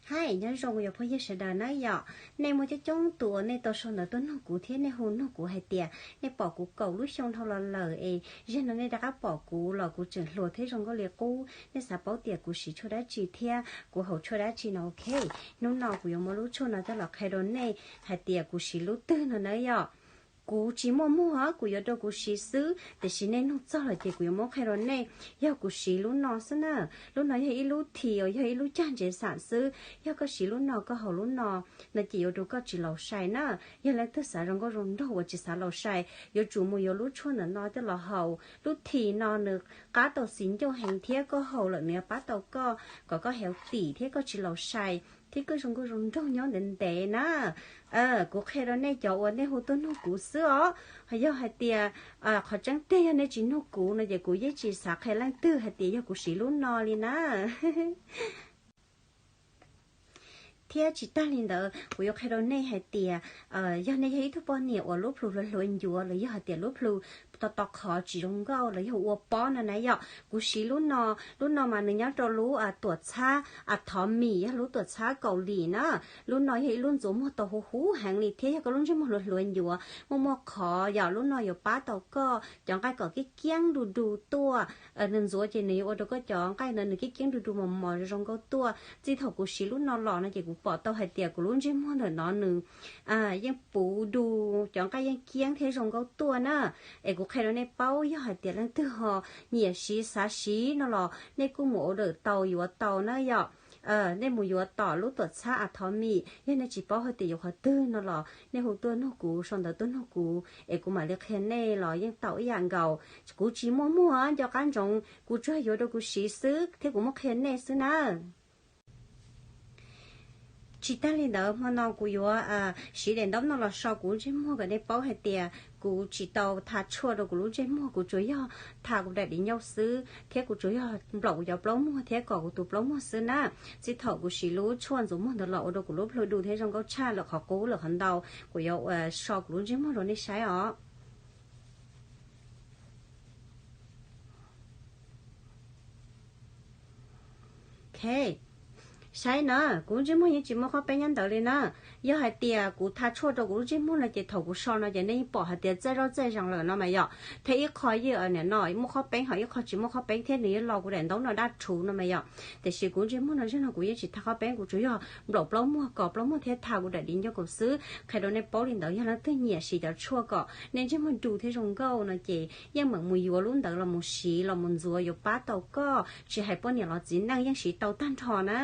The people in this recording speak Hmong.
Hais nyob zoo kuv cov phooj ywg sawv daws na yom. Nej muaj coob coob tus uas nej tau sau ntawv tuaj nug kuv thiab nej hu nug kuv hais tias nej pom kuv kaum lub xyoo dhau los lawm es zaum no nej rov qab pom kuv los kuv tseem hluas thiab zoo nkauj li qub, nej xav paub tias kuv siv tshuaj dab tsi thiab kuv haus tshuaj dab tsi no, ok. Hnub no kuv yuav muab lub tshuaj no coj los qhia rau nej hais tias kuv siv lub twg no na yom. Kuv tsis muaj muag, kuv yuav rau kuv siv xwb, tiam sis nej nug txog lawm ces kuv yuav muab qhia rau nej. Yog kuv siv lub no xwb na, lub no yog ib lub thi uas yog ib lub cag ntsev xam xwb. Yog koj siv lub no koj haus lub no, no ces yuav rau koj tsis laus sai na. Yog leej twg xav zoo nkauj zoo nraug uas tsis xav laus sai, yuav tsum mus yuav lub tshuaj ntawm no coj los haus. Lub thi no nws qab tau xis ncauj heev thiab koj haus lawm nws yuav pab tau koj kom koj healthy thiab koj tsis laus sai thiab koj zoo nkauj zoo nraug nyob ntev ntev na. Kuv qhia rau nej cov uas nej hu tuaj nug kuv xwb os. Yog hais tias qhov tseeb tiag yog nej tsis nug kuv no ces kuv yeej tsis xav qhia leej twg hais tias yog kuv siv lub no li na. Thiab tsis tag li ntawd, kuv yuav qhia rau nej hais tias yog nej yog ib tug poj niam uas lub plhu hluav hluav ncuav los yog hais tias lub plhu to to qhov tsis zoo nkauj los yog ua pob no na yom, kuv siv lub no. Lub no mas nws nyob rau lub tuam txhab Atomy, yog lub tuam txhab Kaus Lim na. Lub no yog ib lub ntxuav muag tau huv huv heev li thiab yog koj lub ntsej muag hluav hluav ncuav, muaj muaj qhov yom, lub no yuav pab tau koj cov nqaij kom kiab kiab du du tuaj. Nws ntxuav ces nws yuav ua rau koj cov nqaij ntawd nws kiab kiab du du mos mos zoo nkauj tuaj. Txij thaum kuv siv lub no los no ces kuv pom tau hais tias kuv lub ntsej muag ntawm no nws yeej puv du, cov nqaij yeej kiab thiab zoo nkauj tuaj na. Es kuv qhia rau nej paub, yog hais tias leej twg ho nyiam siv xav siv no los nej kuj mus order tau yuav tau na yom. Nej mus yuav tom lub tuam txhab Atomy, yog nej tsis paub hais tias yuav qhov twg no los nej hu tuaj nug kuv, sau ntawv tuaj nug kuv es kuv mam li qhia nej los yeej tau ib yam nkaus. Kuv tsis muaj muag, nco qab ntsoov, kuv tsuas yuav rau kuv siv xwb thiab kuv muab qhia nej xwb na. Tsis tag li ntawd, hmo no kuv yuav siv daim ntaub no los so kuv lub ntsej muag kom nej paub hais tias kuv tsis tau tha tshuaj rau kuv lub ntsej muag, kuv tsuas yog tha kuv daim di ncauj xwb thiab kuv tsuas yog nplaum kuv cov plaub muag thiab kom kuv tus plaub muag xwb na. Txij thaum kuv siv lub tshuaj ntxuav muag ntawd los ua rau kuv lub plhu du thiab zoo nkauj tshaj lawm qhov qub lawm qhov ntau. Kuv yuav so kuv lub ntsej muag rau nej saib os. Ok, saib na, kuv lub ntsej muag yeej tsis muaj qhov peeb nyob ntawd li na. Yog hais tias kuv tha tshuaj rau kuv lub ntsej muag no ces thaum kuv so no ces nej yeej pom hais tias txaij zoj txaij zees lawm no mas yom. Thiab ib qho yeej niam no muaj qhov peeb, ho ib qho tsis muaj qhov peeb thiab nws yeej los kuv daim ntaub no dab rhuv no mas yom. Tiam sis kuv lub ntsej muag no zeej no kuv yeej tsis tha qhov peeb, kuv tsuas yog nplaum plaub muag, kos plaub muag thiab tha kuv daim di ncauj kom xwb. Qhia rau nej paub li ntawd, yog leej twg nyiam siv cov tshuaj kom nej ntsej muag du thiab zoo nkauj no ces yeej meem mus yuav lub ntawd los mus siv los mus ntxuav yuav pab tau koj, tsis hais poj niam los txiv neej yeej siv tau tag nrho na.